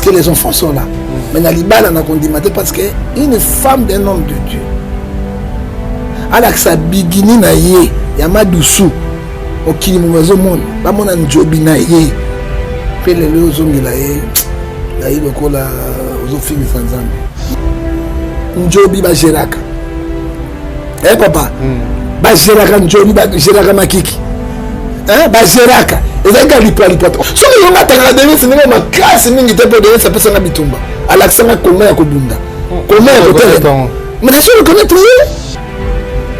que les enfants sont là. Mais na libala nakondima te, parce que une femme d'un homme de Dieu alakisa bigini na ye ya madusu, mokili momo ezomona, bamona njobi na ye, mpe lelo ozongela ye naye lokola ozofingisa Nzambe. Njobi bagéraka, eh papa. Bagéraka njobi, bagéraka makiki, bagéraka, ezalaki ka lipwalipwa. Soki yonga atakaka Denis ndenge makasi mingi te, mpo Denis apesanga bitumba, alakisanga koma ya kobunda, koma ya kotelema. Mais nazo reconnaître ye,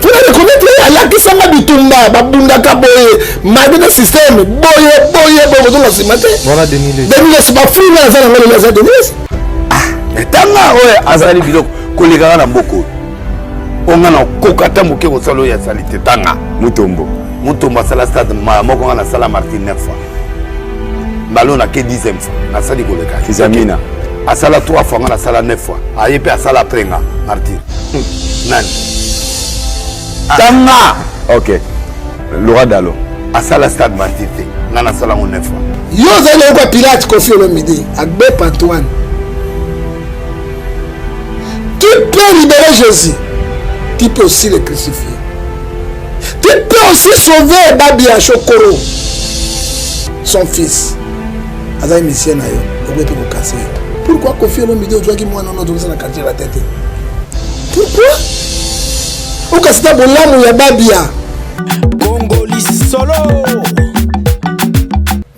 faut na reconnaître ye, alakisanga bitumba, babundaka boye mabe na système boye boye boye, kozonga nsima te. Denis bafrina aza nango lelo, aza Denis. Etanga oyo azali biloko kolekaka na mboka oyo, onga na koka ata moke kosala oyo asali te. Tanga. Mutombo. Mutombo asala stade mbala moko, nga nasala Martyrs 9 fois, mbala oyo nake 10e fois, nasali koleka. Kizamina. Asala 3 fois, nga nasala 9 fois. Aye mpe asala après nga Martyrs nani? Tanga. Ok, Laura Dalo. Asala stade Martyrs te, nga nasala yango 9 fois. Yo ozali lokola Pilate. Koffi Olomide, Agbepa Antoine, tu peux libérer Jésus, tu peux aussi le crucifier, tu peux aussi sauver Babia Chokoro, son fils azali musicien na yo, okoki mpe kokase ye. Pourquoi, Koffi Olomide, ozwaki mwana wana, ozongisa na quartier la tete? Pourquoi okasi ta bolamu ya Babia? Kongolisolo.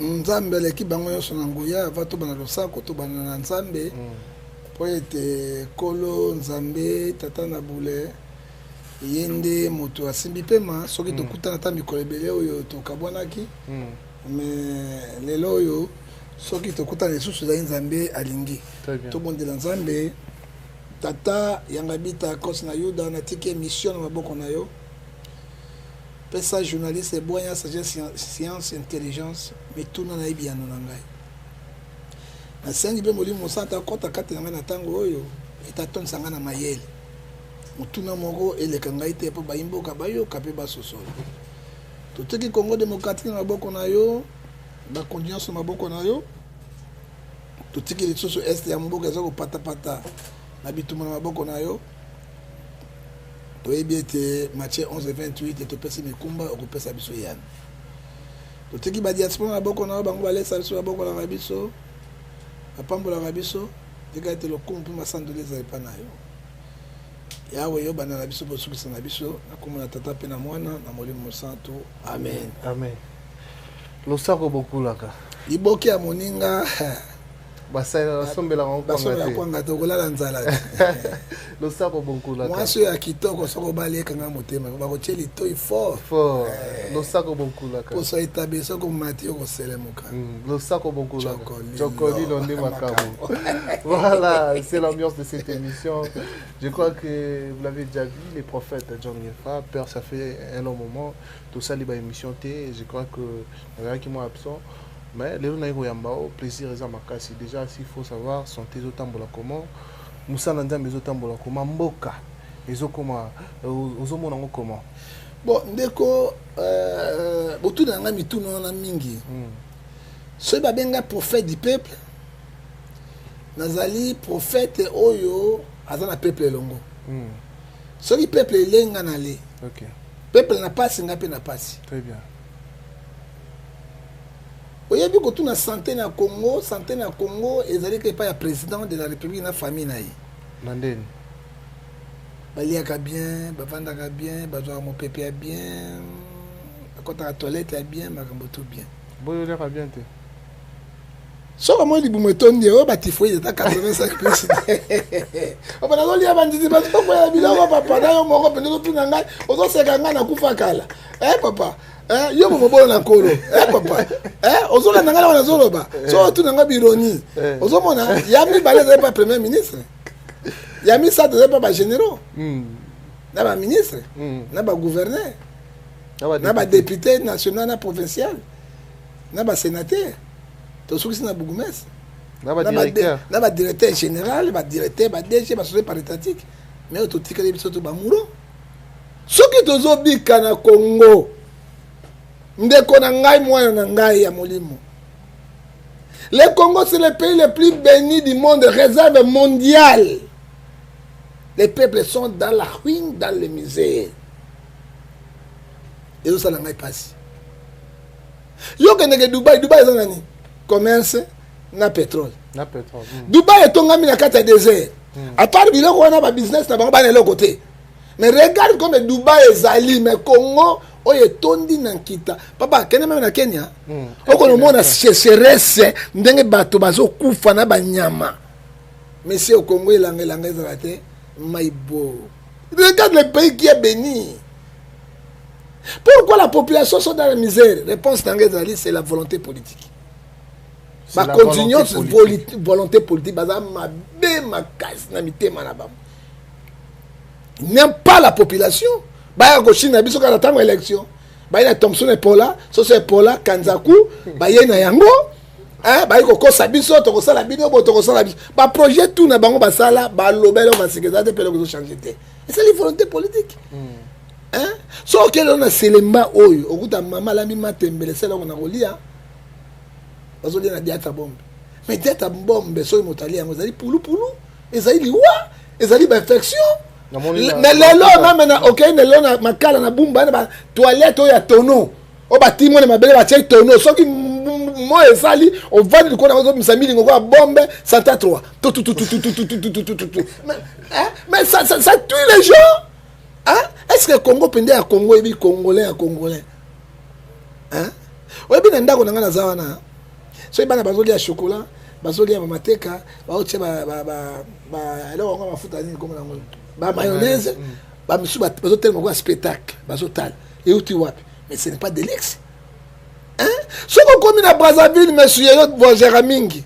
Nzambe aleki bango nyonso na nguya. Ava tobanda losako, tobanda na Nzambe, mpo ete Nkolo Nzambe Tata na bule, ye nde moto asimbi pema. Soki tokutana ata mikolo ebele oyo tokabwanaki, mais lelo oyo soki tokutana lisusu, ezali Nzambe alingi. Tobondela Nzambe Tata. Yanga bita kosi na Yuda, natiki émission na maboko na yo. Pesa journaliste ebwanya, sagesse, science, intelligence. Mituna nayebi yano na ngai. Nasengi mpe Molimo Mosantu akɔta kati na ngai na ntango oyo, ete atondisa ngai na mayele. Motuna moko eleka ngai te, mpo bayimboka bayoka mpe basosola. Totiki Congo démocratique na maboko na yo, bakonzi nyonso na maboko na yo. Totiki lisusu Est ya mboka eza kopatapata na bitumba na maboko na yo. Toyebi ete Matthieu 11 28, topesi mikumba, okopesa biso yani. Totiki badiaspora na maboko na yo, bango balesa biso, babokolaka biso, bapambolaka biso. Tika ete lokumu mpe masandoli ezala epa na yo, Yawe. Yo banda na biso, bosukisa na biso, na kombo na Tata mpe na Mwana na Molimo Mosantu, amen. Amen. Losako bokulaka. Liboki ya moninga. Basombelaka. Basombelaka kwanga te, okolala nzala te. Losako bokulaka. Mwasi oyo ya kitoko, soki obali, ekanga motema, bakotie litoi fort. Fort. Losako bokulaka. Poso etabe, soki omati, okoselemuka. Losako bokulaka. Chokolilo nde makambo. Voilà, c'est l'ambiance de cette émission. Je crois que vous l'avez déjà vu, les prophètes John Ngefa. Père, ça fait un long moment, tout ça, les émission te. Je crois que nazalaki moi absent, mais lelo naye koyamba o plaisir eza makasi. Déjà, s'il faut savoir, santé ezotambola comment? Mosala Nzambe ezotambola comment? Mboka ezokoma, ozomona yango comment? Bon, ndeko, botuna na ngai mituna wana mingi. Soki babenga prophète du peuple, nazali prophète oyo aza na peuple elongo. Soki peuple elenga na le peuple na pasi, ngai mpe na pasi. Très bien. Oyebi, kotuna santé na Congo, santé na Congo ezali ka epai ya président de la République na famille na ye. Na ndeni? Baliaka bien, bavandaka bien, bazwaka mopepe ya bien, bakɔtaka toilette ya bien, makambo tout bien. Boyo oliaka bien te? Soki omoi libumu etondi, oyo batyphoïde ata 85 plus. Opa nazolia bandidi, bazokoya biloko. Papa, na yo moko mpenza ozotuna ngai, ozoseka ngai, nakufa kala. Eh papa, yo momobolo na Nkolo. Eh papa, ozolanda ngai wana, nazoloba. So otuna ngai bironi, ozomona ya mibale ezali pa premier ministre, ya misato ezali pa bagénéraux na baministre na bagouverneur na badéputé national na provincial na basénateur. Tosukisi na bourgmestre na badirecteur général, badirecteur, badg, basociété paraétatique. Mais oyo totikali biso to bamuro. Soki tozobika na Congo, ndeko na ngai, mwana na ngai ya molimo. Le Congo, c'est le pays le plus béni du monde, réserve mondiale. Les peuples sont dans la ruine, dans la misère. Ezosala ngai mpasi. Yo okendeke Dubai, Dubai eza nani? Commerce na pétrole. Na pétrole. Dubai etongami na kati ya désert. À part biloko wana, babusiness na bango bana eloko te. Mais regarde comme Dubai ezali, mais Congo oyo etondi na nkita. Papa, kende même na Kenya. Okonomona sécheresse, ndenge bato bazokufa na banyama. Monsieur, au Congo, elanga elanga ezala te. Maïbo. Regarde le pays qui est béni. Pourquoi la population sont dans la misère? Réponse na ngai ezali, c'est la volonté politique. Bakonzi nyonso, volonté politique, baza mabe makasi na mitema na bango, n'aime pas la population. Baya kochina biso kaka na ntango élection. Baye na Thomson epola, soso epola, kanzaku, baye na yango, baye kokosa biso: tokosala bino bo, tokosala biso baprojet. Tout na bango basala, balobela oyo basika eza te, mpe eloko ezochange te. Ezali volonté politique. So okende na Selemba oyo, okuta mama alambi matembele, esala yango na kolia, bazolia na diata bombe. Mais diata bombe, soki moto alia yango, ezali pulupulu, ezali liwa, ezali bainfection. Mais lelo même na okende lelo na Makala, na Bumba, na batoilette oyo ya tonneau oyo batimoni mabele, batie tonneau, soki mo esali, ovandi likolo nango, ozobimisa milingo koya bombe santa 3. Mais ça, ça, ça tue les gens, hein? Est ce que Congo mpenza ya Congo oyebi Congolais ya Congolais, hein? Oyebi, na ndako na ngai naza wana, soki bana bazolia chocolat, bazolia bamateka, baotia eloko yango, mafuta nini komona yango, bamayonnaise, bamisusu bazotelema kwa spectacle, bazotala euti wapi. Mais ce n'est pas de luxe, hein? Soki okomi na Brazzaville, monsieur, yo voyagera mingi,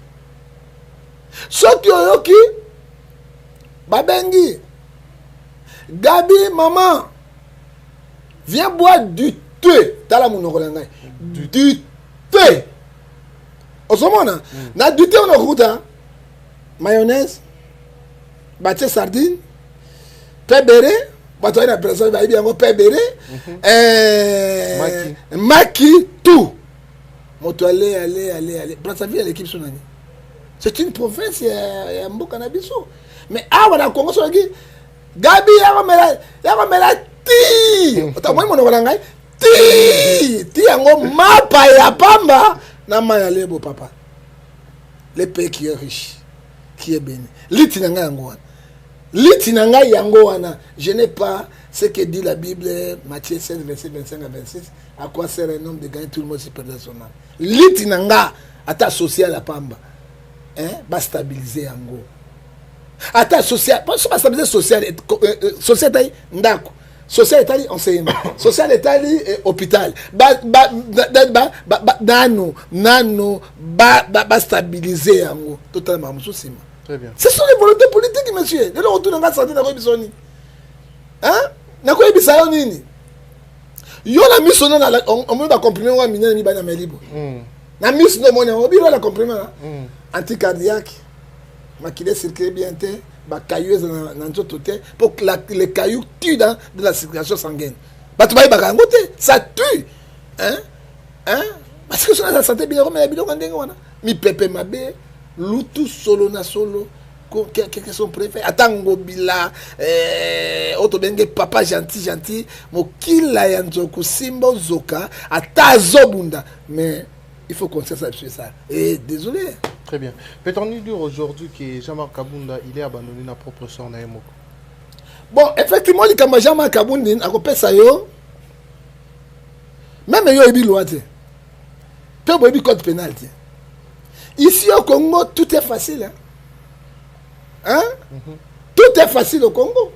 soki oyoki babengi Gabi: "Maman, viens boire du thé", tala monoko na ngai, du thé, ozomona na du thé wana okokuta mayonnaise, batie sardine, pebere. Bato bayi na Brazzaville bayebi yango, pebere, maki, tout. Moto ale ale ale ale Brazzaville aleki biso nani? C'est une province ya mboka na biso. Mais awa na Congo, soki Gabi yakomela, yakomela ti otamoni monoko na ngai, ti ti yango, mapa ya pamba na mai ya lebo. Papa, le pays qui est riche, qui est béni, liti na ngai yango wana, liti na ngai yango wana. Je n'ai pas ce que dit la Bible, Matthieu 16, verset 25 à 26: "À quoi sert un homme de gagner tout le monde s'il perd son âme?" Liti na nga, ata social ya pamba, hein, bastabilize yango, ata social, so bastabilize social, social etali ndako, social etali enseignement, social etali hôpital, nano nano bastabilize yango, totala makambo mosusu nsima. Très bien. Ce sont les volontés politiques, monsieur. Lelo otuna nga santé, nakoyebisa yo nini, hein? Nakoyebisa yo nini? Yo na miso no omoni bacomprimé ngo ya minene mibali na melibo. Na miso no omoni yango, biro la comprimé na anticardiaque, makila circule bien te, bacaillou eza na nzoto te, po les cailloux tuent dans la circulation sanguine. Bato bayebaka yango te, ça tue, hein? Hein? Parce que soki naza santé, biloko mela, biloko ndenge wana, mipepe mabe, lutu, solo na solo. Qu'est-ce qu'on préfère? Ata Ngobila, oyo tobenge papa gentil gentil, mokila ya nzoku, simba ozoka, ata azobunda, mais il faut conscience na biso esala. Et désolé. Très bien. Peut-on nous dire aujourd'hui que Jean-Marc Kabunda, il est abandonné na propre sort na ye moko? Bon, effectivement, likambo ya Jean-Marc Kabundi, akopesa yo même, yo oyebi loi te, mpe boyebi code pénal te. Ici au Congo, tout est facile, hein? Hein? Tout est facile au Congo.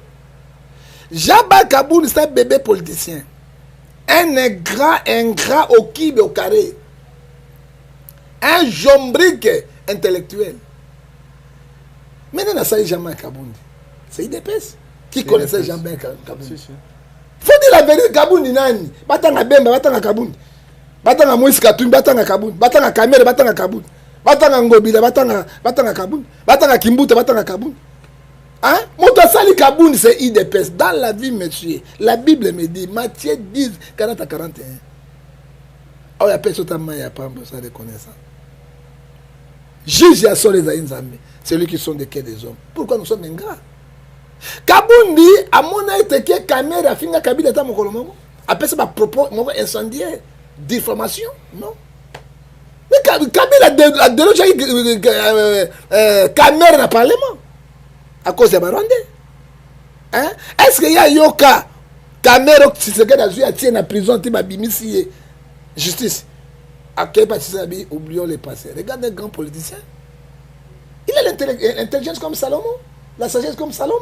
Jean-Marc Kabundi, c'est un bébé politicien, un ingrat, ingrat au cube, au carré, un jombrique intellectuel. Maintenant, nasali Jean-Marc Kabundi, c'est UDPS qui connaissait Jean-Marc Kabundi. Si, si. Faut dire la vérité. Kabundi nani? Batanga Bemba, batanga Kabundi, batanga Moïse Katumbi, batanga Kabundi, batanga Kamerhe, batanga Kabundi, batanga Ngobila, batanga Kabundi, batanga Kimbuta, batanga Kabundi, hein? Moto asali Kabundi, c'est UDPS. Dans la vie, monsieur, la Bible me dit, Matthieu 10, 40 à 41, oyo apesi ota mai ya pamba, osa reconnaissant. Juge ya solo ezali Nzambe, celui qui sont des cœurs des hommes. Pourquoi nous sommes ingrats? Kabundi amona ete ke Kamerhe afinga Kabila ata mokolo moko, apesa ba propos moko incendiaire, diffamation, non. Mais Kabila adelojaki Kamerhe na parlement à cause ya ba Rwandais. Hein? Est-ce que ya yoka Kamerhe Tshisekedi azwi atie na prison ti babimisi ye justice? Akei pa Tshisekedi, oublions le passé. Regarde un grand politicien. Il a l'intelligence comme Salomon, la sagesse comme Salomon.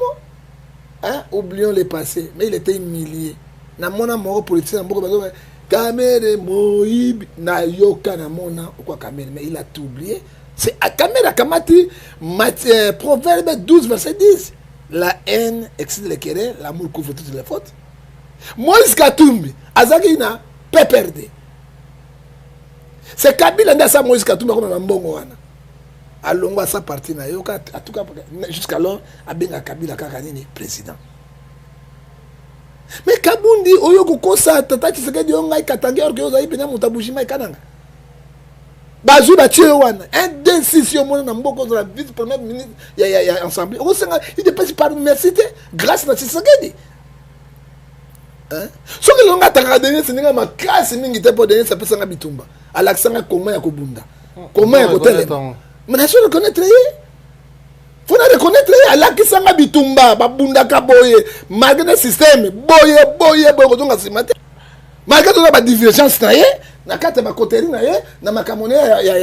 Hein? Oublions le passé. Mais il était humilié. Na mona moko politicien moko bazo Kamerhe moyibi na yoka na mona okwa Kamerhe, mais il a tout oublié. C'est à Kamerhe akamati Matthieu, Proverbe 12 verset 10. La haine excite les querelles, l'amour couvre toutes les fautes. Moïse Katumbi azaki na PPRD. C'est Kabila nde asa Moïse Katumbi akoma na mbongo wana. Alongwa sa parti na yoka, en tout cas jusqu'alors abenga Kabila kaka nini président. Mais Kabundi oyo kokosa tata Tshisekedi yo ngai katangi or que ozali pena moto abujima ekananga. Bazwi batie yo wana 1 2 6 yo mona na mboka ozala vice premier ministre ya assemblée. Okosenga UDPS par merci te grâce na Tshisekedi. Hein? Soki lelo nga atakaka Denis ndenge makasi mingi te mpo Denis apesanga bitumba, alakisanga koma ya kobunda, koma ya kotelema. Mais nazo reconnaître ye, faut na reconnaître ye, alakisanga bitumba, babundaka boye malgré na système boye boye boye, kozonga nsima te, malgré toza ba divergence na ye na kati ya bakoteri na ye na makambo na ye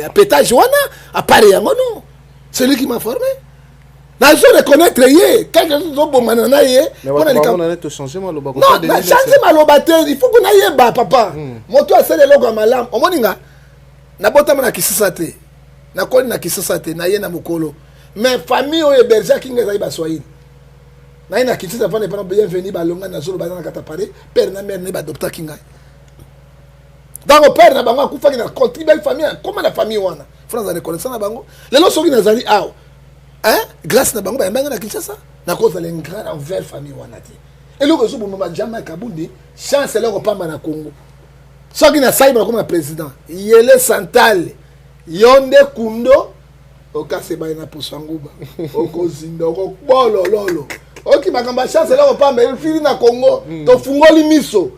ya pétage wana, apart yango non, celui qui m'a formé, nazo reconnaître ye. Quelque chose ozobomana na ye. Non, na change maloba te. Il faut ko nayeba papa moto asali eloko ya malamu. Omoni nga nabotama na Kisasa te, nakoli na Kisasa te, naye na mokolo, mais famille oyo hébergeaki nga ezali Baswahili. Naye na Kisasa vanda epana bienvenu balonga nazoloba na kata pare père na mère ne baadoptaki ngai. Ntango père na bango akufaki, na contribuaki famille akoma na famille wana. Faut naza reconnaissant na bango. Lelo soki nazali awa, hein, grâce na bango bayambanga na Kinshasa. Nakozala ingrat envers famille wana te. Eloko ezoboma Jean-Marc Kabundi, chance eloko pamba na Congo, soki nasali bakoma na président yele santal yo nde kundo okase bai na poso ya nguba, okozinda, okobolololo. Oki makambo ya chance eloko pamba efili na Congo. Tofungoli miso,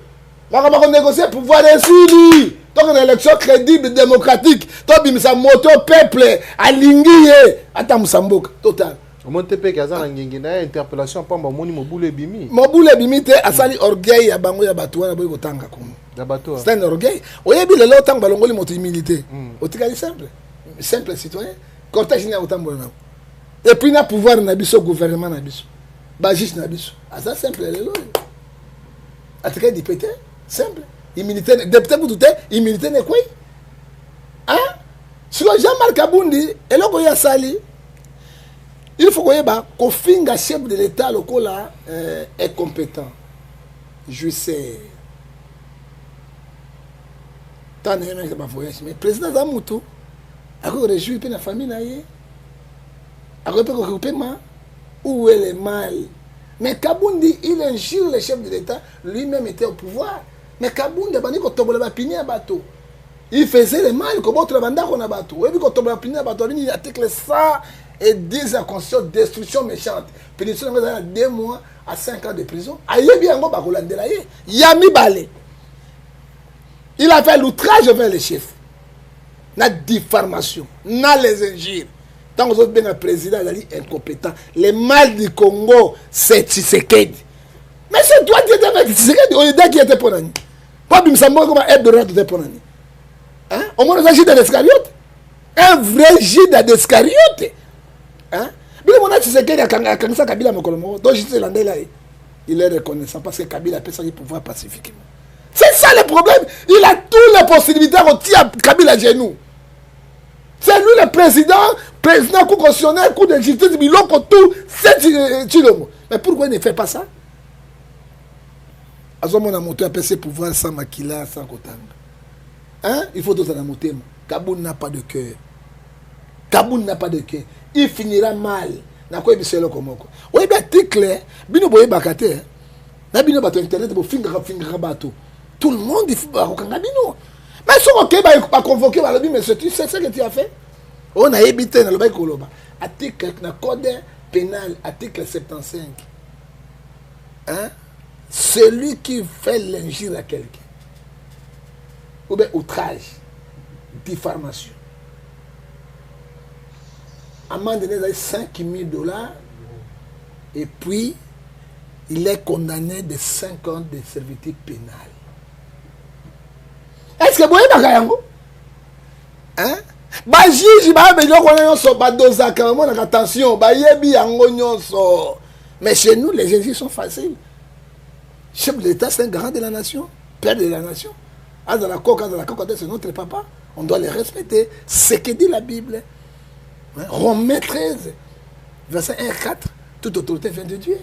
makambo ya konégocier pouvoir esili. Toke na élection crédible, démocratique, tobimisa moto peuple alingi ye atambusa mboka total. Omoni te mpe aza na ngenge na ye, interpellation pamba, omoni mobulu ebimi. Mobulu ebimi te, asali orgueil ya bango ya bato wana boyi kotanga kongo. Ya bato. C'est un orgueil. Oyebi lelo ntango balongoli moto humilité, otikali simple simple citoyen, cortège nini akotambola nango? Et puis na pouvoir na biso, gouvernement na biso, bajuge na biso, aza simple. Lelo oyo atikali député simple, immunité député kutu te, immunité nekwei. Sikoyo Jean-Marc Abundi, eloko oyo asali, il faut koyeba kofinga chef de l'État lokola incompétent, jouisseur, ntango na ye bavoyage. Mais président aza mutu, akoki koréjouir mpe na famille na ye, akoki mpe kokopema. Où est le mal? Mais Kabundi, il injure le chef de l'État, lui-même était au pouvoir. Mais Kabundi abandi kotobola bapine ya bato, il faisait le mal, kobotola bandako na bato. Oyebi kotobola bapine ya bato abini article 110 ya constitution, destruction méchante, punition yango ezali na 2 mois à 5 ans de prison. Ayebi yango, bakolandela ye. Ya mibale, il a fait l'outrage vers le chef na diffamation, na les injures. Ntango ozobenga président azali incompétent, le mal du Congo, c'est Tshisekedi. Mais c'est toi qui étais avec Tshisekedi, oyedaki ete mpo nani? Mpo abimisa mboka koma Eldorado te, mpo nani? Omona oza Judas d'Iscariote, un vrai Judas d'Iscariote. Bino mona Tshisekedi akangisa Kabila mokolo moko to justice elandela ye. Il est reconnaissant parce que Kabila apesaki pouvoir pacifiquement. C'est ça le problème. Il a toutes les possibilités kotia Kabila genou. C'est lui le président, président cour constitutionnel, cour de justice, biloko tout, c'est Tshilombo. Mais pourquoi il ne fait pas ça? Azomona moto apesi pouvoir sans makila, sans kotanga. Hein? Il faut tozala motema. Kaboun n'a pas de cœur, Kaboun n'a pas de cœur, il finira mal. Nakoyebisa eloko moko, oyebi article bino boyebaka te na bino bato internet, bofingaka fingaka bato, tout le monde bakokanga bino. Mais soki okei, baconvoquer, balobi: "Monsieur, tu sais ce que tu as fait?" Oyo nayebi te, nalobaki koloba article na code pénal, article 75, hein? Celui qui fait l'injure à quelqu'un ou bien outrage, diffamation, amende ezali 5 000 $ et puis il est condamné de 5 ans de servitude pénale. Est ce que boyebaka yango, hein? Bajuge bayeba biloko wana nyonso, badozaka, bamonaka attention, bayebi yango nyonso. Mais chez nous, les injures sont faciles. Chef de l'État, c'est un garant de la nation, père de la nation. Azala koko, azala koko te, c'est notre papa, on doit les respecter. Ce que dit la Bible, hein? Romains 13 verset 1 4, toute autorité vient de Dieu.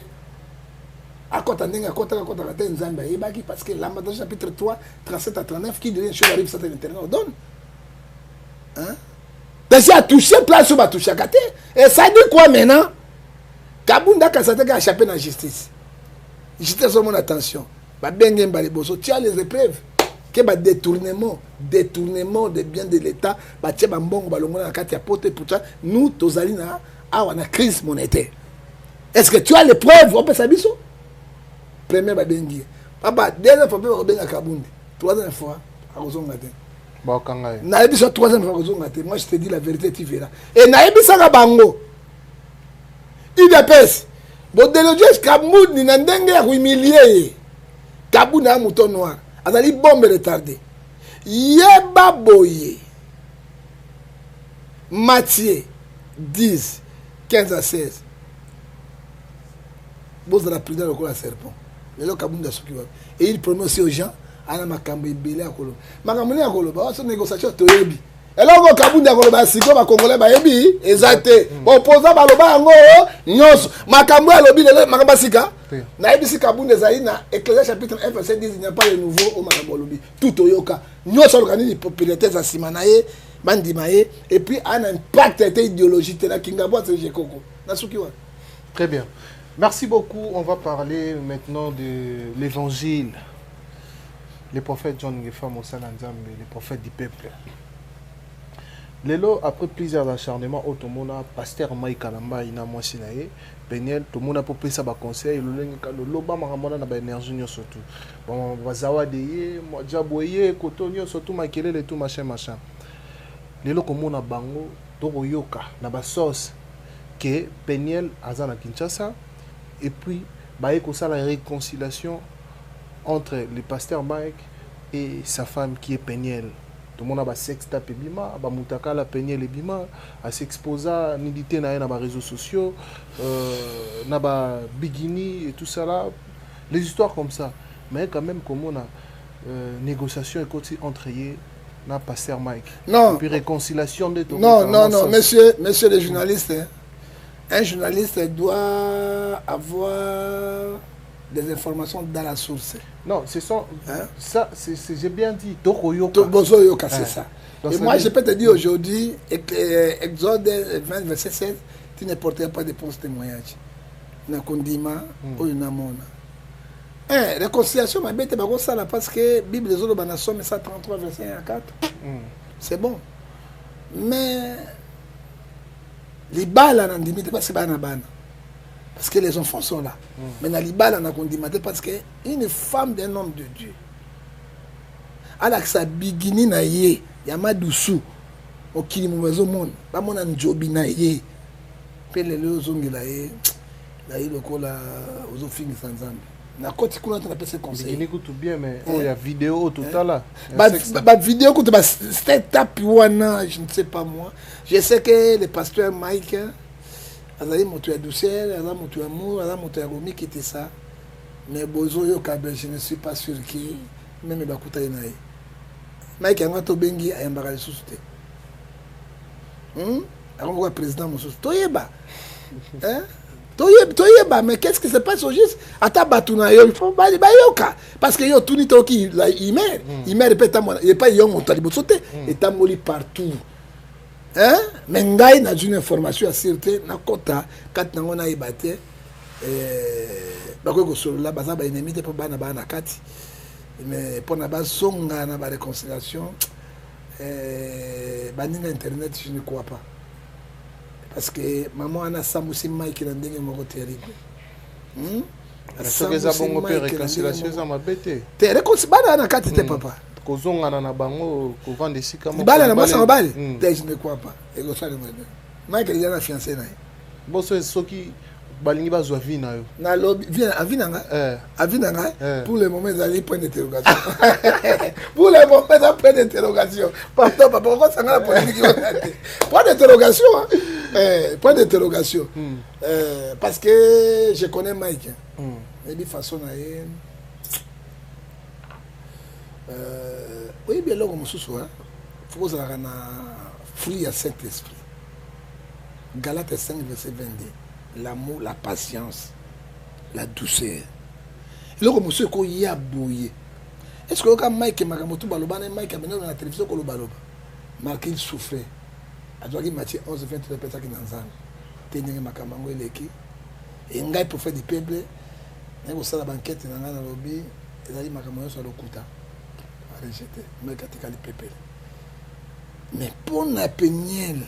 Akɔta ndenge akɔtaka, akɔtaka te, Nzambe ayebaki, parce que Lamentation chapitre 3, 37 à 39, qui dit une chose arrive, ça l'Éternel ordonne, hein? Déjà atouché place oyo batouchaka te. Et ça dit quoi maintenant? Kabunda akasa te, échappé na justice. Justice azomona attention, babenge mbala liboso: "Tia les épreuves ke badétournement, détournement de biens de l'État." Batie bambongo, balongola na kati ya poto, et pourtant nous tozali na awa na crise monétaire. "Est ce que tu as les preuves?" Opesa biso. Premier, babengi ye papa. Deuxième fois mpe bakobenga Kabundi. Troisième fois, akozonga te. Bakanga ye. Nayebi so troisième fois akozonga te. Moi, je te dis la vérité, tu verras. Et nayebisaka bango, UDPS bodéloger Kabundi na ndenge ya kohumilier ye. Kabundi aya mouton noir, azali bombe retardé. Yeba boye, Matthieu 10, 15 à 16, bozala prudent lokola serpent. Lelo Kabundi asuki wapi? Et il promet aussi aux gens, ana makambo ebele ya koloba. Makambo nini ya koloba? Waso négociation, toyebi eloko Kabundi ya koloba. Sikoyo Bakongolais bayebi eza te. Baopposants baloba yango nyonso. Makambo oyo alobi lelo, makambo ya sika? Nayebisi Kabundi, ezali na Ecclésiaste chapitre 1 verset 10, il n'y a pas le nouveau. O makambo alobi tout, toyoka nyonso. Aluka nini? Popularité eza nsima na ye, bandima ye. Et puis ana impact te, idéologie te. Na Kingabwa Jekoko, nasuki wana. Très bien. Merci beaucoup. On va parler maintenant de l'évangile. Les prophètes John Ngefa Mosala Nzambe, les prophètes du peuple. Lelo, après plusieurs acharnements, oyo tomona pasteur Mike Kalamba ina mwasi na ye Peniel, tomona mpo pesa baconseil lolenge loloba makambo wana na baénergie nyonso tu. Bon, bazawade ye diabo ye koto nyonso tu, makelele tu, machin machin. Lelo komona bango, tokoyoka na basource ke Peniel aza na Kinshasa et puis baye kosala réconciliation entre le pasteur Mike et sa femme qui est Peniel. Tomona basextape ebima, bamutakala Peniel ebima, asexposa nudité na ye na baréseaux sociaux, na babikini et tout ça là, les histoires comme ça. Mais quand même komona négociation ekoti entre ye na pasteur Mike. Non. Et puis réconciliation de Non, non, non, monsieur, monsieur le journaliste, hein, un journaliste doit avoir des informations dans la source. Non, ce sont Hein? ça, j'ai bien dit tokoyoka. Bozoyoka, c'est Ouais. ça. Donc, Et ça moi, dit- je peux te dire aujourd'hui, Exode 20, verset 16, tu ne porteras pas de faux témoignage. Nakondima, oyo namona. Eh, réconciliation, mabe te bakosala, parce que Bible ezoloba na Psaume 133, verset 1 à 4. C'est bon. Mais libala na ndimi te parce que bana bana. Parce que les enfants sont là. Mais na libala na kondima te, parce que une femme d'un homme de Dieu alakisa bikini na ye ya madusu, mokili mo bazomona, bamona nzobi na ye, mpe lelo ozongela ye naye lokola ozofingisa Nzambe. Nakoti kuna te, napesa conseil. Bikini kutu bien, mais oyo ya video oyo totala ya Bavideo kutu, basextape wana, je ne sais pas. Moi, je sais que le pasteur Mike azali moto ya douceur, aza moto ya amour, aza moto ya komikitisa. Mais bozoyoka be, je ne suis pas sûr que même bakutani na ye Mike yango, tobengi, ayambaka lisusu te. Akomboka président mosusu, toyeba, hein? Toyeba, mais qu'est-ce qui se passe au juste? Ata bato na yo, il faut bayoka, parce que yo otuni toki imer imer mpe etambola epai yo moto ya liboso te, etamboli partout, hein? Mais ngai nazwi une information ya sûr te, nakɔta kati nango, nayeba te. Bakoki kosolola, baza baennemi te, mpo bana baa na kati. Mais mpona bazonga na baréconciliation, baninga internet, je ne crois pas, parce que mama wana asambusi Mike na ndenge moko terrible, Soki eza bongo mpe, réconciliation eza mabe te. Te, bana na kati te, papa. Kozongana na bango, kovanda esika moko. Libala na mwasi na mobali te, je ne crois pas ekosalema te. Mike eza na fiancé na ye. Boso soki balingi bazwa vie na yo? Nalobi avis na nga, avis na nga pour le moment ezali point d'interrogation. Pour le moment eza point d'interrogation. Pardon papa, okosanga na polémique wana te. Point d'interrogation, point d'interrogation, parce que je connais Mike, nayebi façon na ye. Oyebi eloko mosusu, faut kozalaka na fruit ya Saint Esprit. Galate 5 verset 22: l'amour, la patience, la douceur. Eloko mosusu ekoya boye. Est ce que oyoka Mike makambo tu baloba na Mike abendaki na télévision kolobaloba? Malgré il souffrait, azwaki Matthieu 11 23, epesaki na Nzambe te. Ndenge makambo yango eleki, e ngai prophète du peuple naye kosala bankete na ngai, nalobi ezali makambo nyonso ya lokuta, arejeté. Mike atikali pepele. Mais mpo na Peniel,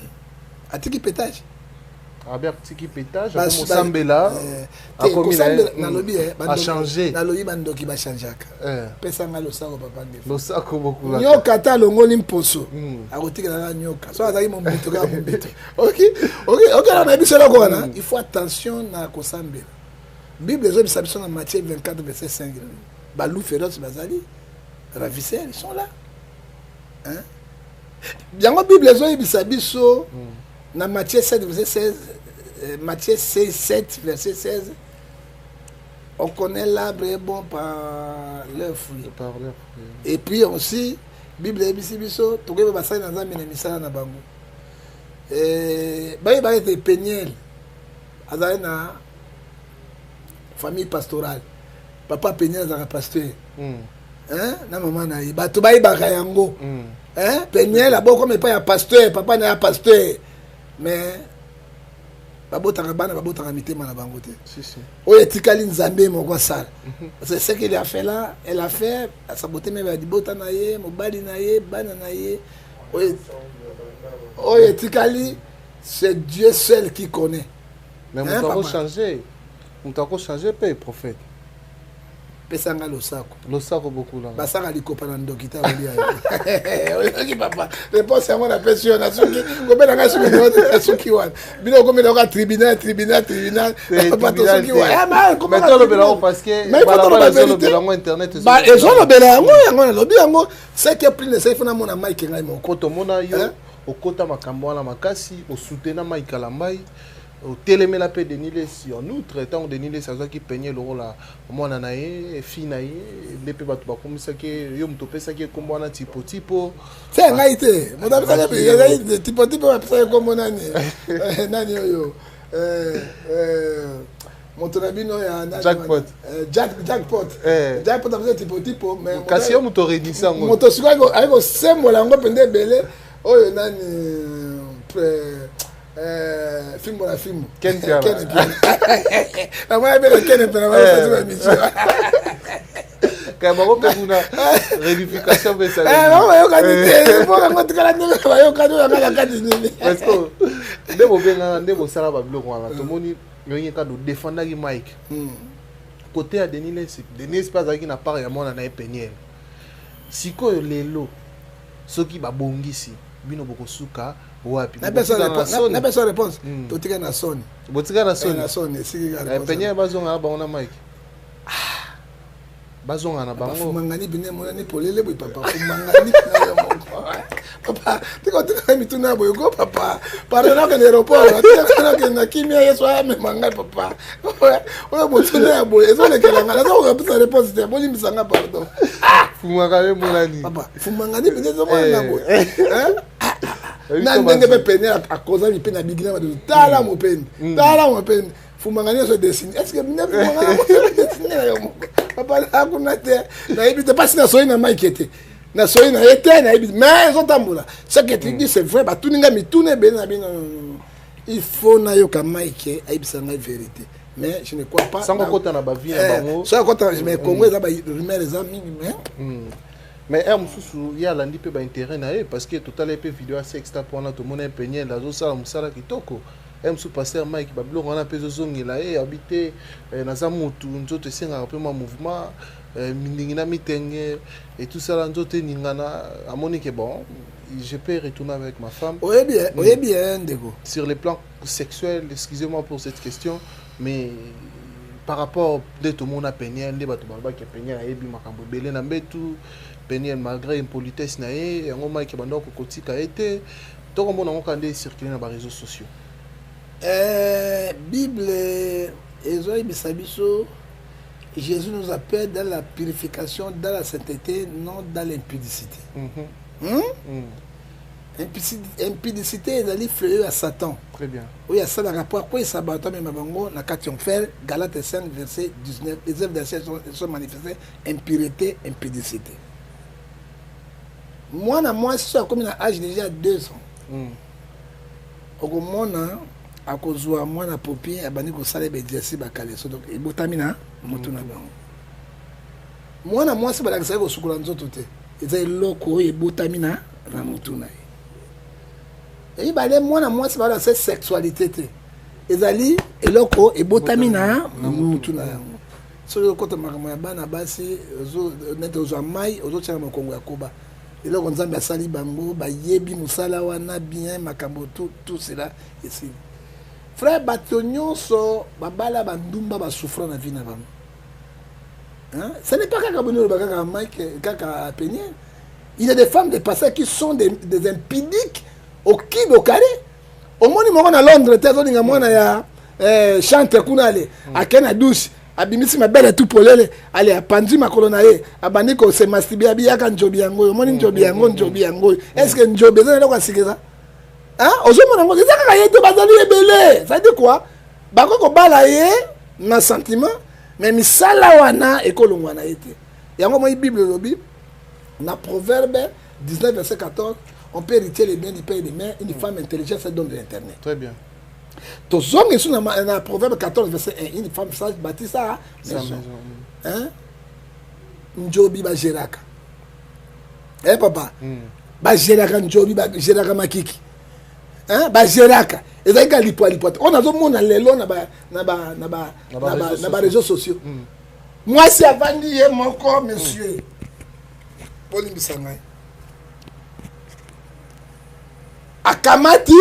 atiki pétage. Abi atiki pétage, akomosambela. Nalobi achange. Nalobi bandoki bachangeaka. Pesa ngai losako, papa Ndefu. Losako bokulaka. Nyoka ata alongoli mposo, akotikela kaka nyoka. So azalaki mombeto, kaka mombeto. Ok, na biso eloko wana, il faut attention na kosambela. Bible ezobisa biso na Matthieu 24 verset 5: baloups féroces bazali, ravisseurs, ils sont là, hein? Yango Bible ezoyebisa biso na Matthieu 7 verset 16, Matthieu 16, 7 verset 16: on connaît l'arbre est bon par leurs fruits. Par leurs fruits. Et puis aussi Bible eyebisi biso tokoyeba basali na Nzambe na misala na bango. Bayebaka ete Peniel azali na famille pastorale. Papa Peniel azalaka pasteur, hein? Na mama na ye, bato bayebaka yango, hein? Peniel abokoma epai ya pasteur, papa na ya pasteur. Mais babotaka bana, babotaka mitema na bango te. Si, si. Oyo etikali Nzambe moko asala, parce que ce qu'il a fait là, elle a fait asabote même ya libota na ye, mobali na ye, bana na ye. Oyo etikali, c'est Dieu seul qui connaît. Mais moto akochange, moto akochange mpe, prophète. Pesanga losako. Losako bokulanga. Basaka likopa na ndoki te, akolia yo. Oyoki papa, réponse yango napesi yo. Nasuki kobela ngai, soki nasuki wana, bino okomela yoka tribunal, tribunal, tribunal. Papa, tosuki wana. Tolobela yango parce que balabala ezolobela yango, internet. Ezolobela yango. Yango nalobi yango, ce que plus nécessaire, faut namona Mike ngai moko. Po tomona yo okota makambo wana makasi, osutena Mike Kalambai, otelemela mpe Denis Lesi. En outre, ntango Denis Lesi azwaki Peniel lokola mwana na ye, fille na ye, nde mpe bato bakomisaki yo moto opesaki ekombo wana Tipo-Tipo. Se ngai te moto apesaki ezali Tipo-Tipo. Apesaki kombo nani? Nani oyo moto na bino ya Jackpot. Jackpot. Jackpot apesaki Tipo-Tipo, mais kasi yo moto oredisa yango. Moto sikoyo ayi kosembola yango mpenza ebele, oyo nani, fimbo na fimbo. Ken Piana. Ken Piana. Namona bele Ken Piana basati bamission. Kaya bango mpe kuna réunification mpe esalemi. Bango bayokani te, mpo yango tikala ndenge bayokani, oyo yanga na kati nini. Parce que nde bobengaka, nde bosala babiloko wana, tomoni ndenge kaka odefendaki Mike côté ya Denis Lesi. Denis mpe azalaki na part ya mwana na ye Peniel. Sikoyo lelo soki babongisi bino, bokosuka wapi? Napesa réponse: totika na soni. Botika na soni. Na soni, esiki. Peniel bazonga na bango na Mike, bazonga na bango. Fumangani bine emonani polele boye, papa. Fumangani na yo moko, papa. Tika otikaka mituna ya boye ko, papa. Pardon, nakende aéroport, tika nakende na kimia. Yesu amema ngai, papa. Oyo motuna ya boye ezolekela ngai, naza kokapesa réponse te, bolimbisa nga, pardon. Fumaka emonani. Papa, fumangani mpenza ezomona na boye na ndenge mpe pene akozami mpe na bigina bato. Tala mopende, tala mopende, fumanga nyonso dessine. Est ce que fumanga dessine na yo moko, papa? Akuna te, nayebi te. Mpasi nasoyi na Mike te, nasoyi na ye te, nayebi. Mais ezotambola, ce que tu dis, c'est vrai. Batuni nga mituna ebele na bino. Il faut nayoka Mike ayebisa ngai vérité. Mais je ne crois pas. Sango kota na ba vie na bango. So kota, mais Congo eza ba rumeur eza mingi, mais Mais heure mosusu ye alandi mpe baintérêt na ye, parce que totala ye mpe video ya sextape wana, tomona ye Peniel azosala mosala kitoko. Ye mosusu, pasteur Mike, babiloko wana mpe ezozongela ye, abi te, naza motu, nzoto esengaka mpe mwa mouvement, mindingi na mitenge et tout ça la, nzoto eningana. Amoni ke bon, je peux retourner avec ma femme. Oyebi, oyebi, ndeko. Sur le plan sexuel, excusez-moi pour cette question, mais par rapport nde tomona Peniel, nde bato balobaki Peniel ayebi makambo ebele na mbetu, Peniel malgré impolitesse na ye, yango Mike bandako kotika ye te. Tokomona yango kaka nde ecircule na baréseaux sociaux. Bible ezoyebisa biso, Jésus nous appelle dans la purification, dans la sainteté, non dans l'impudicité. Impudicité ezali fléau ya Satan. Très bien. Oyo asalaka mpo akweyisa bato, amema bango na kati ya enfer. Galate 5 verset 19: les œuvres de la chair sont manifestées, impureté, impudicité. Mwana mwasi so akomi na âge déjà ya 2 ans, okomona akozwa mwana poupée, abandi kosala baexercice, bacaleçon. Donc ebotami na motu na bango. Mwana mwasi balakisaki kosukola nzoto te, eza eloko oyo ebotami na motu na ye. Eyibale, mwana mwasi balakisa sexualité te, ezali eloko ebotami na motu na yango. Soki okota makambo ya bana basi, neti ozwa mai, ozotiaka mokongo ya koba, eloko Nzambe asali bango, bayebi mosala wana bien. Makambo tout cela esili, frère. Bato nyonso babala bandumba basouffra na vie na bango. Hein? Ce n'est pas kaka boni oloba kaka Mike, kaka Peniel. Il y a des femmes de pasteurs qui sont des impudiques au cube, au carré. Omoni moko na Londres te, azolinga mwana ya chantre kuna, ale ake na douche, abimisi mabele tu polele, ale apanzi makolo na ye, abandi kose masturber, abiyaka njobi yango oyo. Omoni njobi yango, njobi yango oyo. Est ce que njobi eza na eloko ya sika? Eza ozomona yango, eza kaka ye te, bazali ebele. C'est-à-dire quoi? Bakoki kobala ye na sentiment, mais misala wana ekolongwa na ye te. Yango moi, Bible elobi na Proverbe 19 verset 14: on peut hériter les biens du père et de mère, une femme intelligente, c'est don de l'Éternel. Très bien. Tozonga esu na Proverbe 14 verset 1: une femme sage bâtit sa Sa maison. Maison. Hein? Njobi bagéraka, eh papa. Bagéraka njobi, bagéraka makiki, hein? Bagéraka, ezalaki kaka lipwa lipwa te. Oyo nazomona lelo na ba na ba na ba Na ba réseaux na baréseaux sociaux, mwasi avandi ye moko, monsieur, bolimbisa ngai, akamati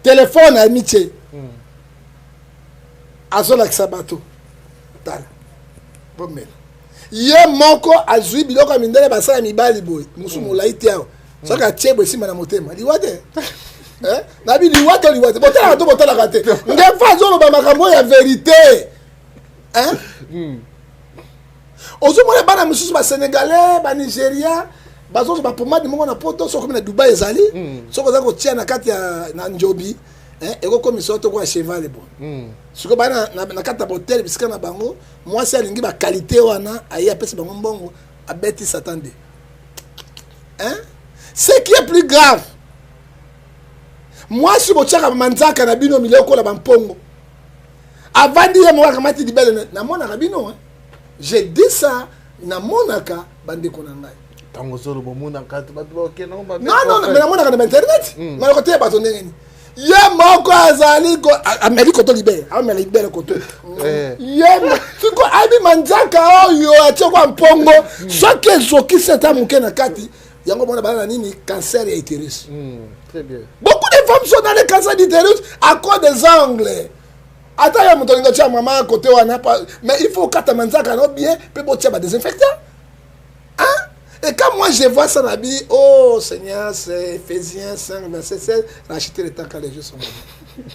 telefone ya mitie, azolakisa bato: tala, bomela. Ye moko azwi biloko ya mindele, basala mibali boye, mosu molai te awa, soki atie boye, esimba na motema, liwa te. Eh? Nabi liwa to liwa te, botalaka to botalaka te. Ngefa azoloba makambo oyo ya vérité. Hein? Ozomona bana mosusu, basénégalais, banigéria, bazozwa bapomade moko na Poto. Soki okomi na Dubai, ezali soki oza kotia na kati ya na njobi, ekokomisa yo toko ya cheval. Bon, sikoyo baa na kati ya botel, bisika na bango, mwasi alingi baqualité wana, aye apesi bango mbongo, abeti satan de. Hein? Ce qui est plus grave, mwasi botiaka manzaka na bino milio kola bampongo, avandi ye moko, akamati libele. Namonaka bino, hein? Je dis ça, namonaka bandeko na ngai. Ntango ozoloba omonaka bato bakende ngo mabe. Non, non, mais namonaka na bainternet. Maloko te, bato ndenge nini, ye moko azali ameli koto libele, amela libele koto. Ye siko ayebi manzaka oyo atie kwa mpongo, soki ezokisi ata moke na kati yango, mona bana na nini, cancer ya utérus. Très bien. Beaucoup de femmes sont dans le cancer d'utérus à cause des ongles. Ata ya moto alinga tia mama côté wana, mais il faut okata manzaka no bien mpe botia badésinfectant. Hein? Et quand moi je vois ça, nabi, oh Seigneur, c'est Ephésiens 5, verset 16, racheter le temps quand les jours sont mauvais.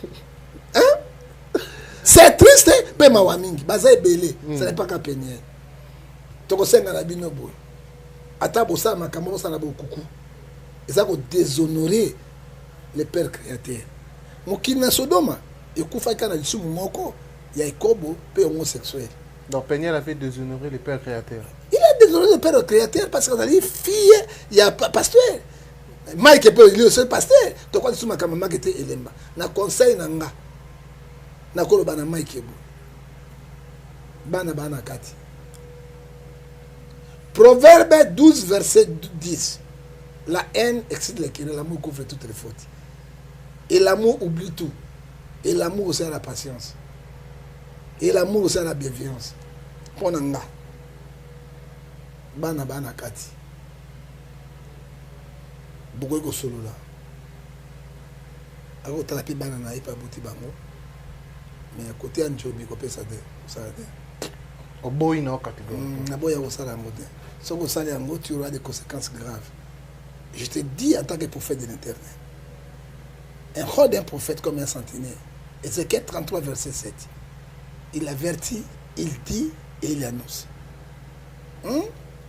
Hein? C'est triste, hein? Pe mawa mingi, baza ebele, ce n'est pas qu'à Peniel. Tokosenga na bino boye. Ata bosala makambo, bosala bokuku. Eza ko déshonorer le Père créateur. Mokili na Sodoma ekufaki kaka na lisumu moko ya ekobo mpe homosexuel. Donc Peniel avait déshonoré le père créateur. Il a déshonoré le père créateur parce que azali fille ya pasteur Mike, mpe lui aussi pasteur. Tokwa lisusu makambo Mike te, elemba na conseil na nga, nakoloba na Mike ebo. Bana bana kati. Proverbe 12 verset 10. La haine excite les querelles, l'amour couvre toutes les fautes. Et l'amour oublie tout. Et l'amour aussi a la patience. Et l'amour aussi a la bienveillance. Mpo na nga, bana bana kati. Bokoki kosolola. Akotala mpe bana na ye mpe abuti bango. Mais côté ya njobi kopesa te, kosala te. Oboyi na catégorie. Naboyi ya kosala yango te. Soki osali yango, tu auras des conséquences graves. Je te dis en tant que prophète de l'Éternel. Un rôle d'un prophète comme un sentinelle. Ézéchiel 33, verset 7. Il avertit, il dit et il annonce.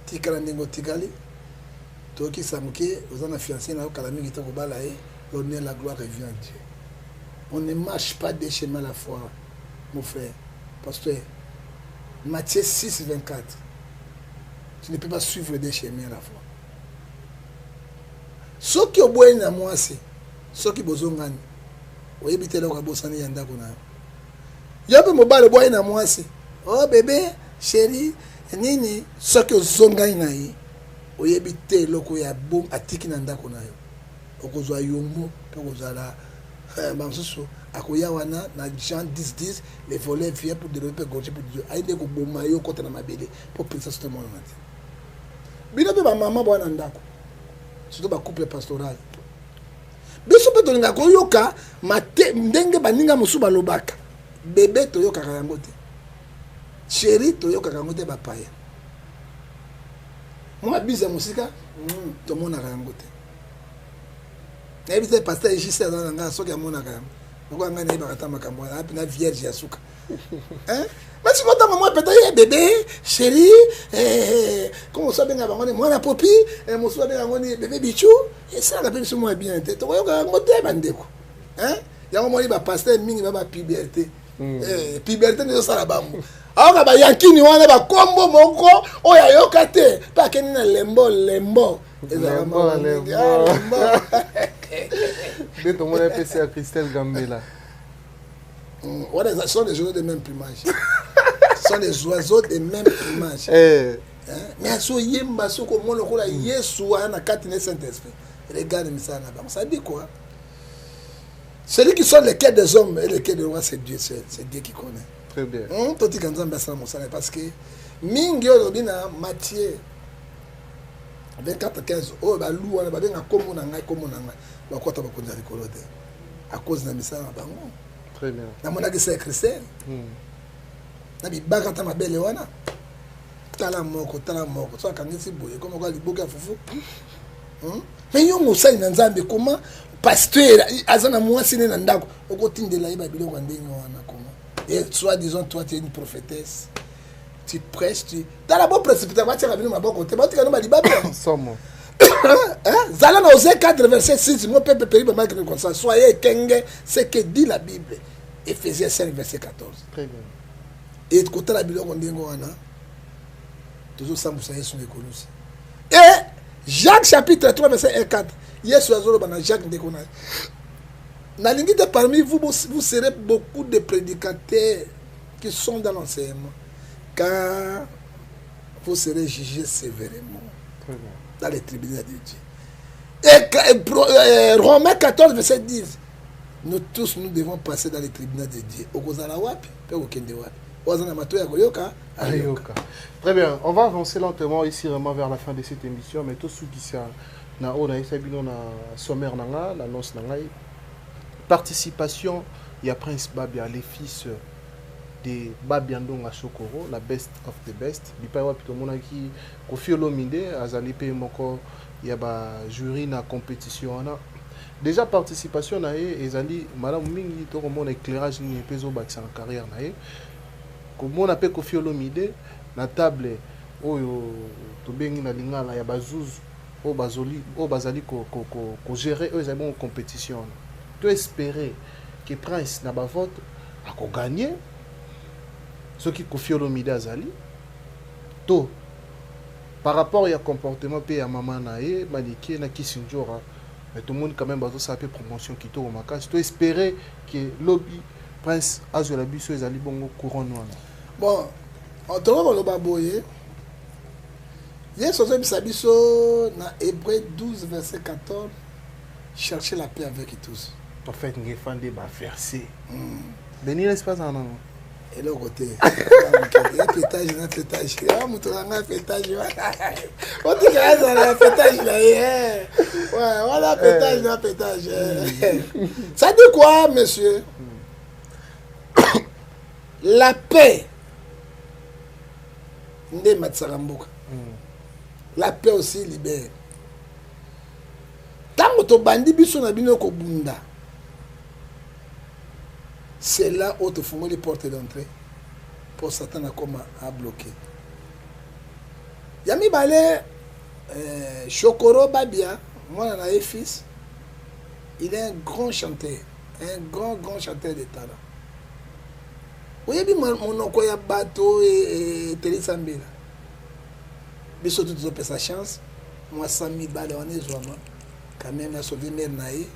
Tikala ndenge otikali, toyokisa moke, oza na fiancé na yo kala mingi te kobala ye, l'honneur, la gloire revient à Dieu. On ne marche pas des chemins à la fois, mon frère. Pasteur, Matthieu 6, 24. Tu ne peux pas suivre des chemins à la fois. Soki oboyani na mwasi, soki bozongani, oyebi te eloko abosani ya ndako na yo. Yo mpe mobali oboyani na mwasi, oh bébé, chéri, nini, soki ozongani na ye, oyebi te eloko ya bom atiki na ndako na yo. Okozwa yombo mpe okozala bamosusu akoya wana na Jean 10 10, les voleurs viennent pour dérober, égorger, pour Dieu. Ayi nde koboma yo kota na mabele mpo princesse te monana te. Bino mpe bamama bwana ndako, surtout bacouple pastoral, biso mpe tolingaka koyoka mate ndenge baninga mosusu balobaka. Bébé toyokaka yango te, chéri toyokaka yango te, bapaya mwa biza mosika tomonaka yango te. Nayebi te, pasteur Juste aza na ngai, soki amonaka yango lokola ngai nayebaka ta makambo wana ape na vierge ya suka. Mais sikoyo ntango mwa peta ye bébé, chéri, comme mosusu abenga bango ni mwana popi, mosusu abenga yango ni bébé bichu, esalaka mpe biso mwa bien te, tokoyoka yango te bandeko. Yango moni bapasteur mingi ba bapuberté, puberté nde ezosala bango. Ayoka bayankini wana bakombo moko oyo ayoka te mpe akende na lembo lembo. Ezalaka mawa mingi. Ah, lembo. Nde tomona epesi ya Christelle Gambela. Wana ce sont des oiseaux de même plumage, ce sont des oiseaux de même plumage. Hein? Mais azoyemba, soki omona lokola Yesu wana na kati na Saint-Esprit. Regarde misala na bango. Ça dit quoi? Celui qui sonde le cœur des hommes et le cœur des rois, c'est Dieu seul, c'est Dieu qui connaît. Très bien. Totika Nzambe asala mosala, parce que mingi oyo olobi na Matthieu 24 15, oyo balu wana babenga kombo na ngai, kombo na ngai, bakota bakonzi ya likolo te à cause na misala na bango. Très bien. Namonaki sœur Christelle na bibaka ata mabele wana, tala moko, tala moko, so akangisi boye komo kwa liboke ya fufu. Mais yo mosali na Nzambe, comment pasteur aza na mwasi ne na ndako, okotindela ye babiloko ya ndenge wana comment? Et soit disant toi tu es une prophétesse, tu prêches, tu tala bo précipité, batiaka bino maboko te, batika no balibabe. Somo. Hein? Zala na Osée 4 verset 6, mon peuple périt par manque de connaissance. Soyez kenge, ce que dit la Bible. Ephésiens 5 verset 14. Très bien. Et kotala biloko ndenge wana, tozosambwisa Yesu na ekolusi. Et Jacques chapitre 3 verset 1 4, Yesu azoloba na Jacques ndeko na ye. Nalingi te parmi vous, vous serez beaucoup de prédicateurs qui sont dans l'enseignement, car vous serez jugés sévèrement Très bien. dans les tribunaux de Dieu. Et Romains 14 verset 10, nous tous nous devons passer dans les tribunaux de Dieu. Okozala wapi pe okende wapi? Oza na matoyi ya koyoka, ayoka. Ayoka. Très bien, on va avancer lentement ici vraiment vers la fin de cette émission, mais tout ce qui ça na oyo nayesa bino na sommaire na nga, na annonce na ngai, participation ya Prince Babia, les fils de Babia Ndonga Sokoro, la best of the best. Bipai wapi tomonaki Koffi Olomide azali mpe moko ya ba jury na compétition wana. Déjà participation na ye ezali malamu mingi, tokomona éclairage nini mpe ezobakisa na carrière na ye. Komona mpe Koffi Olomide na table oyo tobengi na lingala ya bazuzu oyo bazali kogérer oyo ezali bongo compétition wana. To espérer que Prince na bavote akogagner soki Koffi Olomide azali to par rapport ya comportement mpe ya mama na ye Manike na Kisi Njora. Mais tomoni quand même bazosala mpe promotion kitoko makasi. To espérer que lobi Prince azwela biso ezali bongo couronne wana. Bon. Tokoki koloba boye, Yesu azoyebisa biso na Hébreu 12 verset 14, cherchez la paix avec tous. Prophète Ngefa nde baverse beni l'espace wana nango. Eloko te, ya pétage na pétage ya moto na ngai, pétage otika azala ya pétage na ye wana, pétage na pétage. Ça dit quoi, monsieur? La paix nde ematisaka mboka, la paix aussi libère. Ntango tobandi biso na bino kobunda, c'est là oyo tofungoli porte d'entrée mpo Satan akoma abloqué. Ya mibale, Shokoro Babia, mwana na ye, fils, il est un grand chanteur, un grand grand chanteur de talent. Oyebi monoko ya bato etelisa mbela. Biso tu tozopesa chance mwa 100 mibale wana ezwama quand même, asauve mère na ye,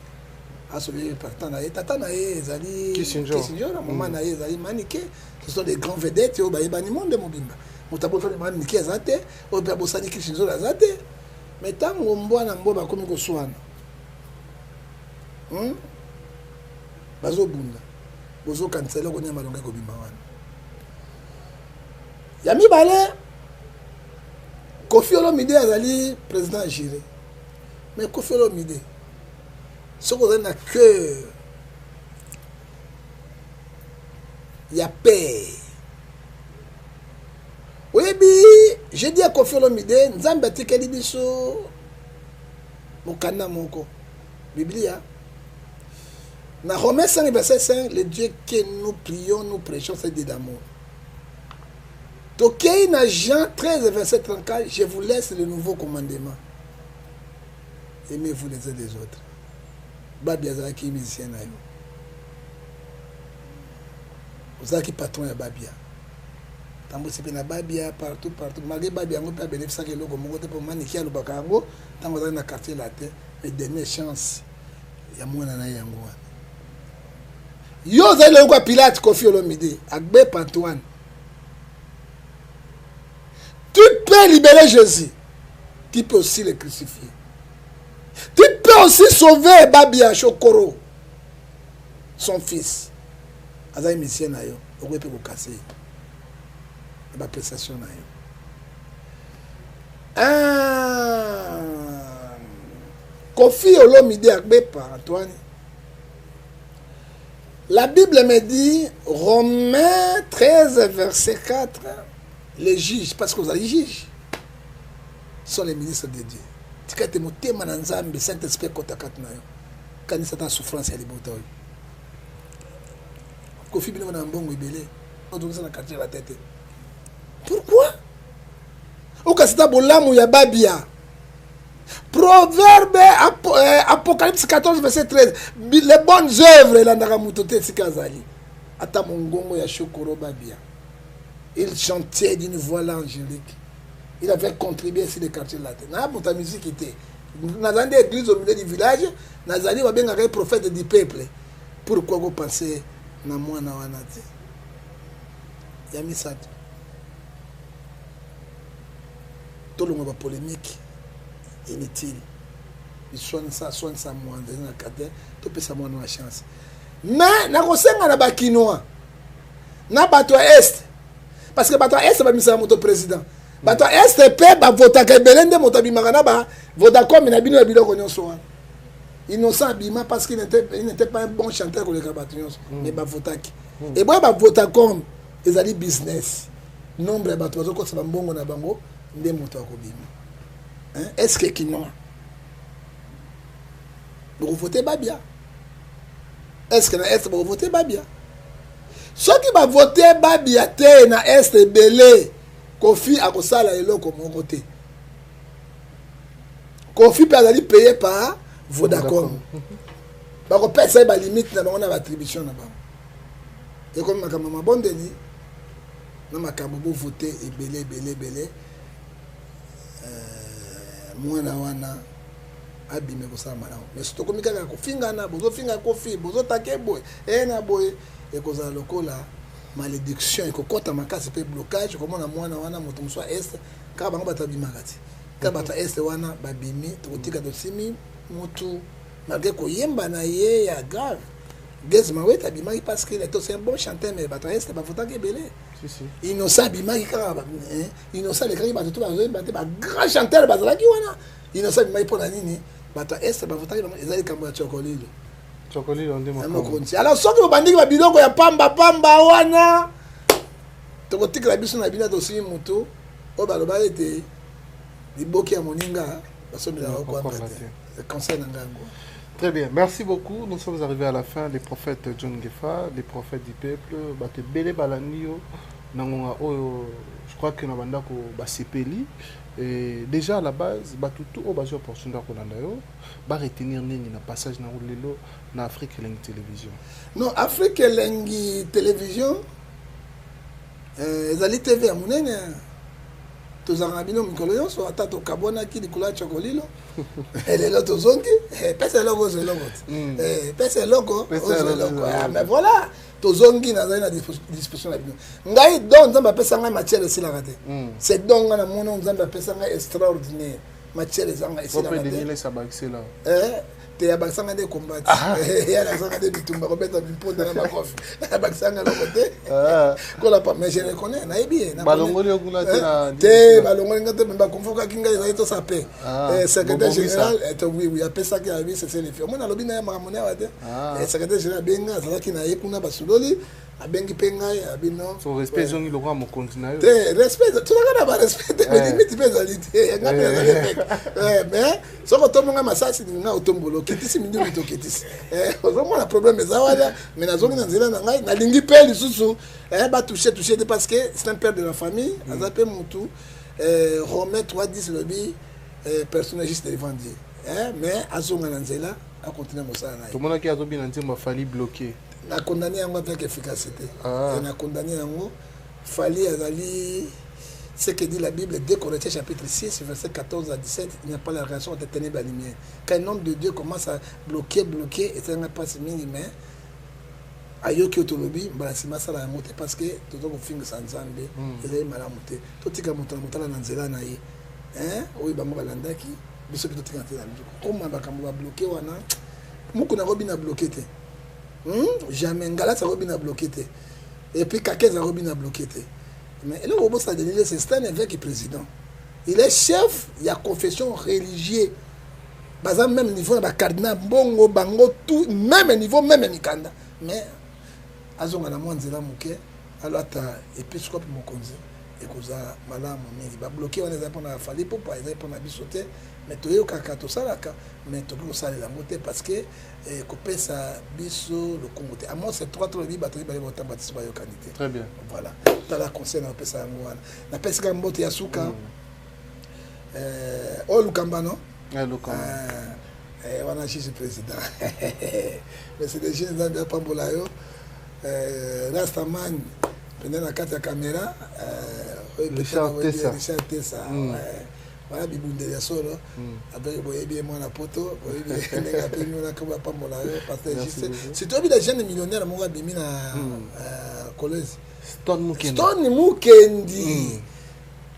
asauve tata na ye. Tata na ye ezali Kisindjora, mama na ye ezali Manike. Ce sont des grands vedettes oyo bayebani monde mobimba. Moto abosani Manike aza te, oyo mpe abosani Kisindjora aza te. Mais ntango mbwa na mbwa bakomi koswana, Bazobunda, bozokanisa eloko nini malonga ekobima wana? Ya mibale, Kofi Olomide azali président jury. Mais Kofi Olomide, soki ozali na cœur ya père, oyebi, je dis ya Kofi Olomide, Nzambe atikeli biso mokanda moko, Biblia, na Romains 5 verset 5: le Dieu que nous prions, nous prêchons, c'est Dieu d'amour. Tokei na Jean 13 verset 34: je vous laisse le nouveau commandement, aimez-vous les uns des autres. Babi azalaki musicien na yo, ozalaki patron ya Babia, tambusi mpe na Babia partout partout. Malgré Babia yango mpe abénéficiaki eloko moko te, mpo Maniki alobaka yango ntango azalaki na Quartier Latin. Mais dernière chance ya mwana na ye yango wana. Yo ozali lokola Pilate. Kofi Olomide Agbepa Antoine, tu peux libérer Jésus, tu peux aussi le crucifier, tu peux aussi sauver Babia Chokoro, son fils azali musicien na yo, okoki mpe kokase ye na baprestation na yo. Ah, Kofi Olomide Agbepa Antoine, la Bible me dit, Romains 13 verset 4, les juges, parce que vous allez juge, sont les ministres de Dieu. Tika ete motema na Nzambe, Saint-Esprit, ekota kati na yo. Kanisa ta souffrance ya libota oyo. Kofi, bino na mbongo ebele, ozongisa na Quartier Latin te. Pourquoi okasi ta bolamu ya Babia? Proverbe, Apocalypse 14 verset 13, les bonnes œuvres elandaka moto te esika azali. Ata mongongo ya Shokoro Babia, il chantait d'une voix angélique, il avait contribué sur le Quartier Latin. Na moto ya musique te, nazali nde église au milieu du village, nazali babengaka ye prophète du peuple. Pourquoi kopense na mwana wana te? Ya misato, tolonga bapolémique inutile. Biswanisa swanisa mwanza eza na kate, topesa mwana na chance. Mais nakosenga na Bakinois na bato ya Est, parce que bato ya Est bamisaka moto président, bato ya Est mpe bavotaka ebele nde moto abimaka na ba Vodacom na bino ya biloko nyonso wana. Innocent abima parce qu'il n'était pas un bon chanteur koleka bato nyonso, mais bavotaki eboya. Bavodacom ezali business, nombre ya bato bazokotisa bambongo na bango nde moto akobima. Est ce que Kinois bokovote Babia? Est ce que na Est bokovote Babia? Soki bavote Babia te na Est ebele, Kofi akosala eloko moko te. Kofi mpe azali payé par Vodacom, bakopesa ye balimite na bango na baattribution na bango. Ekomi makambo mabondeli na makambo. Bovote ebele ebele ebele, mwana wana abime kosala malamu. Mais soki tokomi kaka kofingana, bozofinga Kofi, bozotake boye e na boye, ekozala lokola Malédiction ekokɔta makasi mpe blocage. Okomona mwana wana, moto mosusu ya Est, kaka bango bato babimaka ti kaka bato ya Est wana babimi. Tokotika tosimi mutu malgré koyemba na ye ya grave. Gaz Mawete abimaki parce qu'il est aussi un bon chanteur, mais bato ya Est bavotaki ebele. Si, si. Innocent abimaki kaka, Innocent alekaki bato to bazoyemba te, bagrand chanteur bazalaki wana. Innocent abimaki mpo na nini? Bato ya Est bavotaki bango. Eza likambo ya Chokolilo. Chokolilo nde Ya makambo. Mokonzi. Alors soki bobandiki babiloko ya pamba pamba wana, tokotikela biso na bino. Tosimi motu oyo baloba ete liboki ya moninga basombelaka kwanga Kwanga. te. Conseil na ngai yango. Très bien, merci beaucoup. Nous sommes arrivés à la fin. Les prophètes John Ngefa, les prophètes du peuple, bato ebele balandi yo na ngonga oyo. Je crois que na bandako basepeli. Et déjà à la base, bato tout oyo bazwi opportunité ya kolanda yo, ba retenir nini na passage na lelo na Afrique Elengi Télévision? Non, Afrique Elengi Télévision ezali TV ya monene. Tozalaka na bino mikolo nyonso. Ata tokabwanaki likolo ya Chokolilo, lelo tozongi. Pesa eloko, ozwa eloko te. Pesa eloko, Pesa ozwa eloko, eloko. ozwa Ah, eloko. mais voilà, tozongi. Nazali na disposition na bino. Ngai don Nzambe apesa ngai, matière esilaka te. C'est don ngai namoni oyo Nzambe apesa ngai, extraordinaire. Matière ezanga, esilaka Ope te. Denis Sabakisela. Te, abakisanga nde kombati, alakisanga nde bitumba, kobeta bimponda na makofi. Abakisanga eloko te. Kola pa, mais je reconnais, nayebi ye. Balongoli yo kuna te na Te, balongoli nga te, me bakonvokaki ngai, ezali tosa pe secrétaire bobongisa. général. Oui, apesaki abi cessez le feu. Omoni, alobi na ye makambo ne awa te. Secrétaire général abengi ngai, azalaki na ye kuna, basuloli, abengi mpe ngai, abi non. So respect ezongi lokola mokonzi na yo. Te, respect, tozalaka na barespect te, mais limite mpe ezali te. Nga mpe nazali évêque, mais soki otombonga masasi, nga otombola, okitisi mindimi te, okitisi. Ozomona problème eza wana. Mais nazongi na nzela na ngai. Nalingi mpe lisusu batouche touche te, parce que c'est un père de la famille, aza mpe mutu. Romain 3 10 lobi personne juste devant Dieu. Mais azonga na nzela, akontinue mosala na ye. Tomonaki azobina nzembo afali bloqué. Nakondamné yango avec efficacité. Nakondamné yango. Fally azali, ce que dit la Bible, 2 Corinthiens chapitre 6 verset 14 à 17: il n'y a pas la relation entre ténèbres et la lumière. Quand un homme de Dieu commence à bloquer, bloquer, esalanga mpasi mingi. Mais ayoki oyo tolobi, mbala nsima asala yango te, parce que toza kofingisa Nzambe, ezali malamu te. Totika moto na motala na nzela na ye. Hein? Oyo bango balandaki biso mpe, totika nzela na biso. Koma makambo babloquer wana, mokuna akobina bloqué te. Jamais Ngalasi akobina bloqué te, et puis Kakez akobina bloqué te. Mais eloko obosala, Denis, c'est un évêque président, il est chef ya confession religieuse. Baza même niveau na bacardinal mbongo, bango tout même niveau, même mikanda. Mais azonga na mwa nzela moke, alata épiscope mokonzi, ekozala malamu mingi. Babloquer wana ezali mpona Fally Ipupa, ezali mpona biso te. Mais toyokaka, tosalaka, mais tokoki kosalela yango te, parce que kopesa biso lokungu te. Amos 3 tolobi bato mibale botamba tiso bayokani te. Très bien. Voilà, tala conseil na opesa yango wana. Napesika mbote ya suka. Oyo Lukambano. Lukamba. Wana juge président, mais c'est des jeunes. Nzambe apambola yo. Rastaman pende na kati ya caméra. Richard Tessa. Richard Tessa. Wana bibundeli ya solo avec boyebi ye, mwana poto, boyebi ndenge apemi wana. Kombo apambola yo, pasteur Juste. Surtout oyebi la jeune millionnaire moko abimi na Kolwezi. Stone Mukendi. Stone Mukendi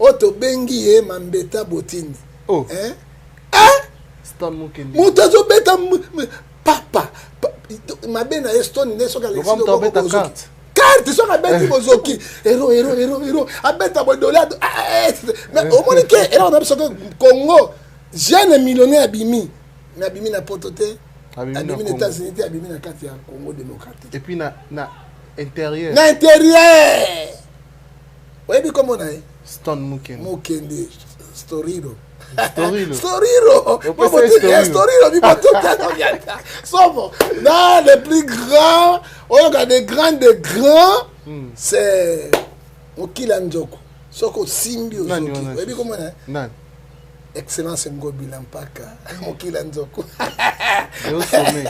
oyo tobengi ye Mambeta Botindi. Oh. Hein? Ah! Stone Mukendi. Moto azobeta papa mabe na ye Stone nde soki alekisi Lokola moto loboko, abeta bozoki. Carte. Carte, soki abeti, bozoki ero ero ero ero, abeta bodole. Mais omoni ke eloko na biso ke Congo, jeune millionnaire abimi, mais abimi na poto te. Abimi na Abimi na Congo. États-Unis te, abimi na kati ya Congo démocratique. Et puis na intérieur. Na intérieur. Oyebi kombo na ye? Stone Mukendi. Mokende Storiro. Storilo. Storiro. Opesa ye Storilo. Storiro bibotokiata somo na le plus grand oyoka de grand de grand. C'est mokili ya nzoko. Soki osimbi, Nani ozoki. wana? Oyebi kombo na ye? Nani? Excellence Ngobila Mpaka, mokili ya nzoko. Osome.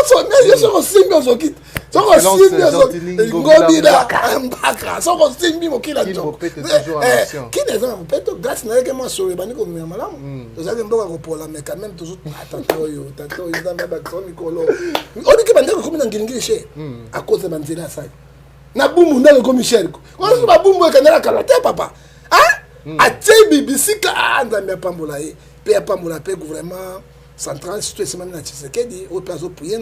Osome yo. Soki osimbi, ozoki. Soki osimbi, ozoki. Ngobila Mpaka, soki osimbi mokili ya nzoko. Mopete toujours en action. Kini eza na mopeto grâce na yeke mwa solo ebandi komema malamu. Tozalaki mboka kopola, mais quand même tozo tata oyo, tata oyo, Nzambe abakisa mikolo. Obiki bandeko ekomi na ngilingili che à cause ya banzela asali. Na Bumbu ndako ekomi cher. Koso ba Bumbu ekendela kala te papa. Hein? Atie bisika, ah, Nzambe apambola ye. Pe apambola pe gouvernement central, surtout esemami na Tshisekedi oyo mpe azopuye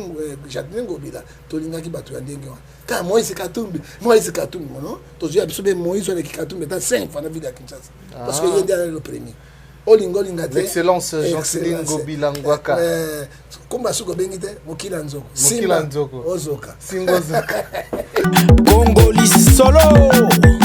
Gentiny Ngobila. Tolingaki bato ya ndenge wana. Kaka Moïse Katumbi, Moïse Katumbi, mono tozwi ya biso mpe Moïse aleki Katumbi ata 5 fois na ville ya Kinshasa, parce que ye nde alali le premier. Olinga olinga te. L'excellence Gentiny Ngobila Ngwaka. Komba soki obengi te mokila nzoko. Mokila nzoko. Ozoka. Singo ozoka. Kongo lisolo.